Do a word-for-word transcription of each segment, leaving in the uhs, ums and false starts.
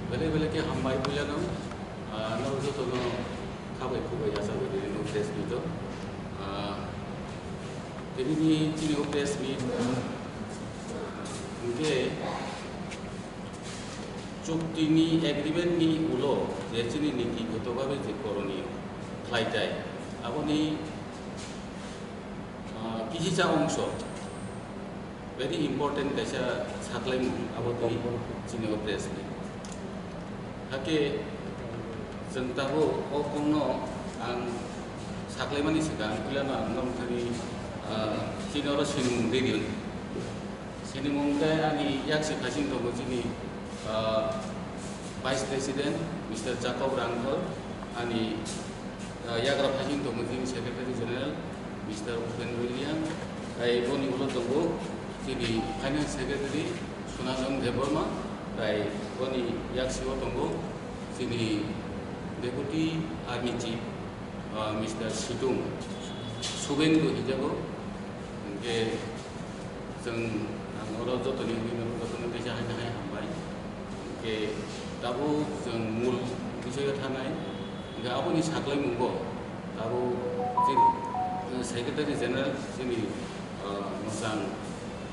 Belai belai khe hambai puilano, ah, no jotono khabai khubai yachago tini no press meet o. Ah, tini ni chini o press meet, ah, hwnkhe chukti ni agreement ni ulo je chini niti goto babe je koroniyo khlaitai, aboni, ah, kisi cha ongso. Very important kaisa saklaimung abo twi chini o press ni. Hakhe chwng tabuk o kokno ang saklaimani swkang puilano ang norok thani, ah, chini oro sinimung twi rio. Sinimung khe ani yaksi phasing tongo chini, ah, Vice President Mister Jacob Rangthor, ani, ah, yagra phasing tongo chini Secretary General Mister Upendra Reang, tai boni ulo tongo chini Finance Secretary Sunanand Debbarma, tai boni yaksio tongo chini Deputy Army Chief, ah, Mister Situng Subengdu hijago, hwnkhe chwng ang oro jotoni wngwi norok jotono teisa hai hai hambai. Hwnkhe tabuk chwng mul bisoyo thanai, hwnkhe aboni saklaimungo tabuk chini, eh, Secretary General chini, ah, mwchang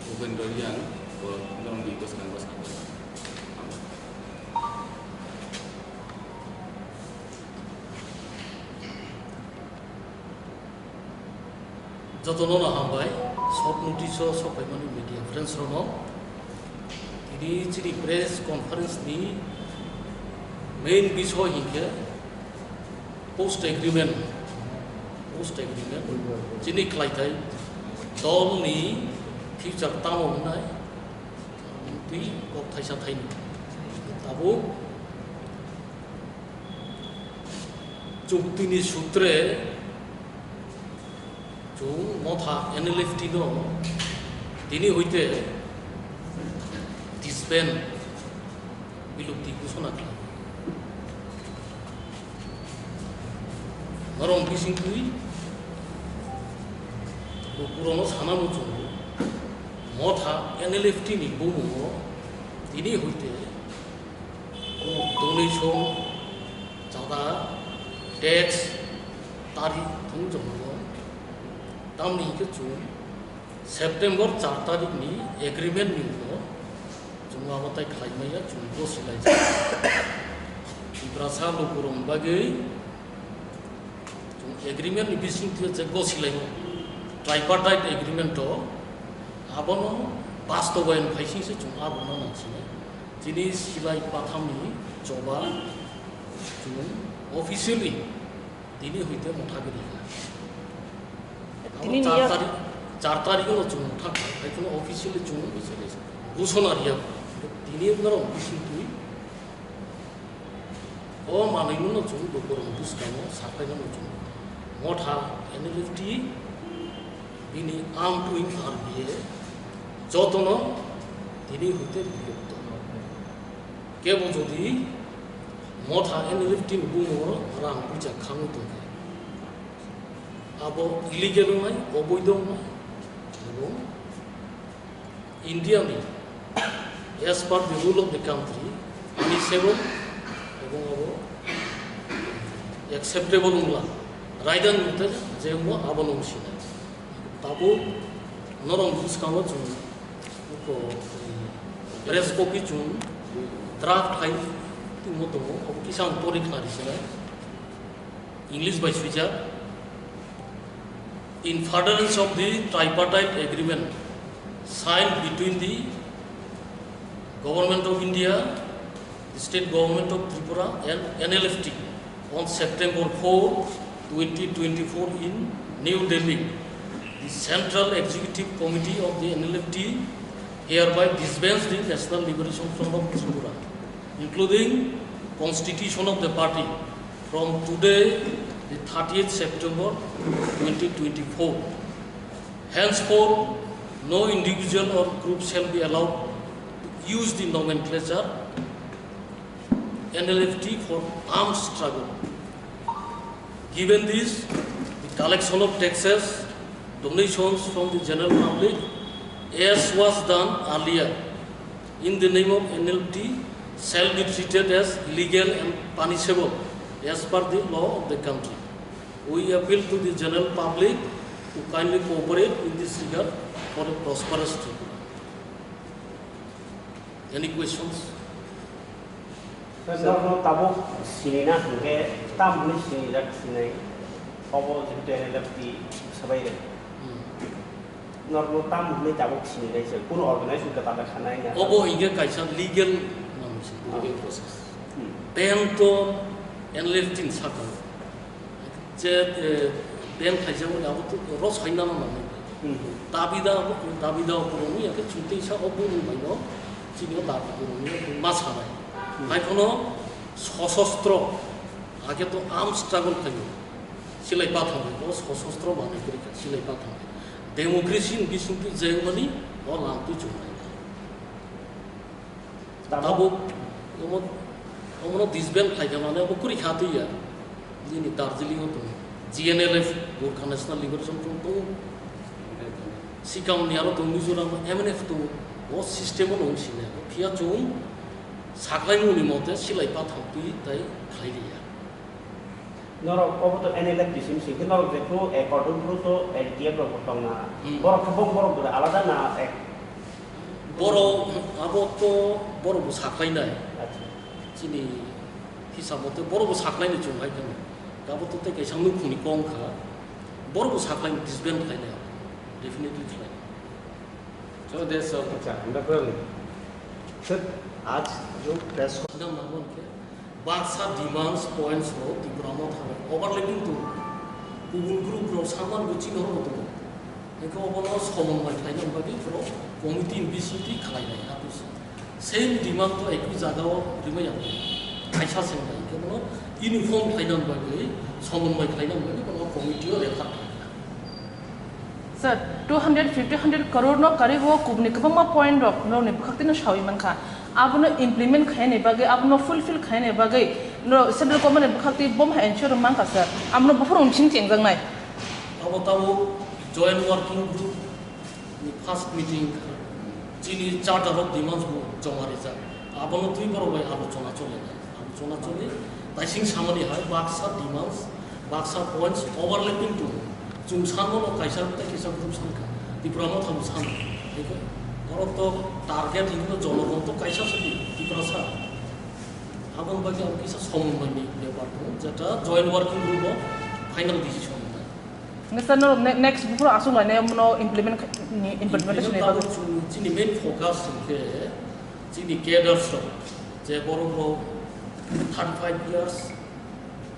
Upendra Reang bo norokni bwskango saklai. Jotono no hambai, short notice o sokphaimani media friends rokno. Tini chini press conference ni main bisoy hinkhe post agreement, post agreement chini khlaitai dol ni future tamo wngnai twi kok thaisa thaini. Tabuk chukti ni sutre chwng motha N L F T no tini hoite disband, bilupti ghosona khlai. Norok bising twi bo purono sana muchungo motha N L F T ni bumungo tini hoite Donation, chada, tax, tari thung jongno. Tamni hingke chwng September char tarikh ni agreement ni ulo chwng abo tai khlai maya chwng bo silai. Tiprasa lukurok bagwi chwng agreement ni bising twi je go silai tripartite agreement o abono bastobayan phaising se chwng abono nang sinai. Chini silai pathamni choba chwng officially tini hoite motha giri kha. Tini char ni yak- tarik, char tarik o chwng motha kha, hai kheno officially chwng ghosona riya. Tini norok bising twi o manwi no chwng bo borok bwskango sapai no chwng motha N L F T bini amtwi R B A jotono tini hoite biyokto. Kebo jodi motha N L F T ni bumungo rang puisa khangwi tongkha, abo illegal wngnai, oboidho wngnai, ebong India ni as per the rule of the country, punishable ebong abo acceptable wngla, raida nungte je wngmo abono wngsinai. Tabuk norok bwskango chwng uko press copy chwng draft hai tongmo tongo, obo kisa ang pori khna risinai. English bai swijak. In furtherance of the tripartite agreement signed between the Government of India, the State Government of Tripura and N L F T on September four, twenty twenty-four in New Delhi, the Central Executive Committee of the N L F T hereby disbands the National Liberation Front of Tripura, including constitution of the party, from today, the thirtieth September twenty twenty-four. Henceforth, no individual or group shall be allowed to use the nomenclature N L F T for armed struggle. Given this, the collection of taxes, donations from the general public, as was done earlier, in the name of N L F T, shall be treated as illegal and punishable as per the law of the country. We appeal to the general public to kindly cooperate in this regard for a prosperous Tripura. Any questions? Sir, norok no tabuk sini na hwnkhe tam hwnwi sini jak sinai obo jehetu N L F T sabai rek. Hmm. Norok no tam hwnwi tabuk sini nai sir, kuno organization kwtal da khanai na. Obo hingke kaisa legal manwi se, legal process. Hmm. Ban to N L F T ni saka. Je, eh, ban khaijak wngkha, abo to ro soinano nangnai. Hmm. Dabida, dabida borokni yakhe chwng teisa o borok bai no chini o dabi borokni ma sanai. Hmm. Hai phano sosostro, age to arms struggle khaio. Silai pathang bai, o sosostro manwi kwrwi kha, silai pathang bai. Democracy ni bisingtwi jengmani o lamtwi chumnai. Tabuk. Tabuk, omo, omono disband khlaikha mane obo kwrwi kha twi ya. Nini Darjeeling o tongo. G N L F, Gorkha National Liberation Front tongo. Sikang ni aro tongo Mizoram o M N F tongo. O system o nung sini. Phiya chwng saklai muni mote silai pathang twi tai khlai liya. Norok obo to N L F T C ni singkhe norok jephru, eh, Kodumphru to L T F rok bo tongna. Hmm. Borok khe bong borok dura alada na ek? Borok abo to borok bo saklainai. Acha. Chini hisab mote borok bo saklainai chwng hai kheno. Abo to tei kaisa nukhungni kong kha. Borok bo saklainai disband khlainai. Definitely khlainai. So, that's all. Acha, hambai kwrwng. Sir, aaj jo press con- Baksa demands points rok Tipra Motha bai overlapping tongo. Kubun group rok samani bo chini rok tongo. Hingke obono somonmoi khlaina bagwi borok committee ni bisingtwi khlainai, abo se. Same demand to ekoi jaga o rimai ya. Kaisa se wngnai, hingke bono uniform khlaina bagwi, somonmoi khlaina bagwi bono committee o refer khlainai. Sir, two hundred fifty, hundred crore no karibo kubuni kwbangma point rok norokni bwkhaktino sawi mankha. Abono implement khainani bagwi, abono fulfill khainani bagwi no central government ni bwkhaktwi bom hai ensure mankha, sir. Abono buphuru bising chengjaknai. Abo tabuk joint working group ni first meeting kha. Chini charter of demands bo joma rijak. Abono twi borok bai alochona chole. Alochona chole. Taising samani hai baksa demands, baksa points overlapping tongo. Chwng sanmano kaisa tei kisa group sankha. Tipra Motha bo sano. Eko, borok to target hinwi jonogon to kaisa se di, Tiprasa. Aboni bagwi ang kisa somonmoi ni bepar tongo, jeta joint working group o final decision wngnai. Noksa no ne-, next buphuru aswk lainai, omono implement kha-, ni implementation ni bagwi. Implement tabuk chini main focus hwnkhe chini cadres rok je borok rok thirty five years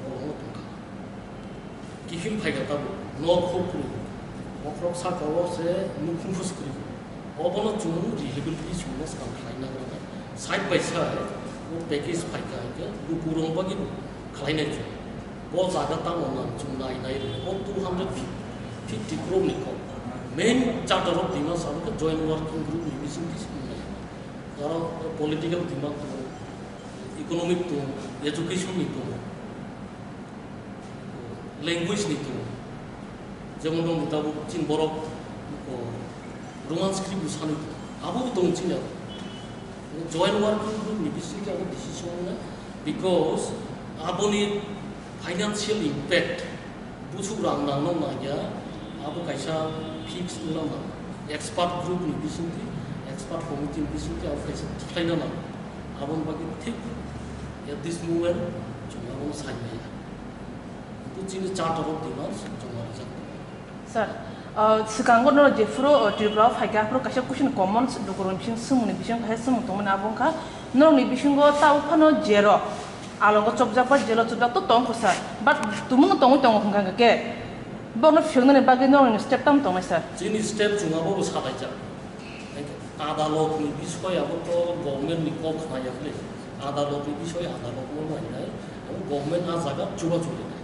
borok no tongkha. Kiphil phaikha tabuk nok huk kwrwi, bokhorok saka o se nukhung phus kwrwi. Obono chwng rehabilitation no swkang khlai nagra nai. Side by side o package phaikha hwnkhe lukurok bagwi bo khlainai chwng. Bo jaga tamo nang chwng nai nai rw o two hundred fifty crore ni kok. Main charter of Dimasa hwnkhe joint working group ni bising twi se wngnai. Oro political demand tongo, economic tongo, education ni tongo. Language ni tongo, jemon rok ni tabuk chini borok, o, Roman script bo sanwi tongo, abo bo tongo chini abo. Joint working group ni bisingtwi abo decision wngnai, because aboni financial impact busuk rang nangno nangya, abo kaisa fix wngna nang, expert group ni bisingtwi, expert committee ni bisingtwi abo kaisa thikhlaina nang, aboni bagwi thik at this moment chwng abono sai maya. Hwnkhe chini charter of demands joma rijak tongo. Sir, uh, swkango norok jephuru, uh, Tripura o phaikha, aphuru kaisa question common lukurokni bising swngmungni bising kaisa swngmung tongmani, abo wngkha norokni bisingo tabuk phano jerok alogo chopjak ba jelo chopjak to tongkho sir, but tumungno tongwi tongo hwnkha hwnkhe borokno phiyoknani bagwi norokni step tamo tongnai sir? Chini step chwng abo bo salaijak. Adalotni bisoi abo to government ni kok khnaya bwle. Adalotni bisoi adalotno nainai, abo government a jaga chubachu rinai.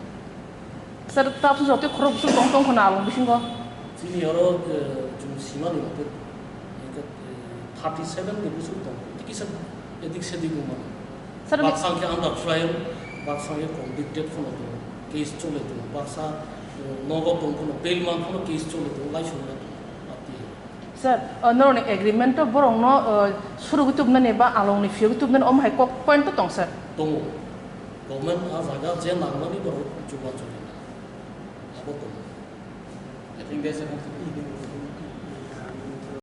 Sir, tabuk joto khorok bwswk tong tong khwna along bisingo? Chini oro, eh, chwng simani mote, eh, thirty seven ni bwswk tong, tei kisa edik sedik wng mano. Sir, baksa khe under trial, baksa khe convicted phano tongo, case chole tongo, baksa, eh, nogo tong phano, bail man phano case chole tongo, laisongo tongo, ati. Sir, uh, norokni agreement o borokno uh, surugwi tubnani ba alongni phiyogwi tubnani omo hai kok point to tong sir. Tongo. Government a jaga je nangmani borok chuba chuli na. Abo tongo. I think that's a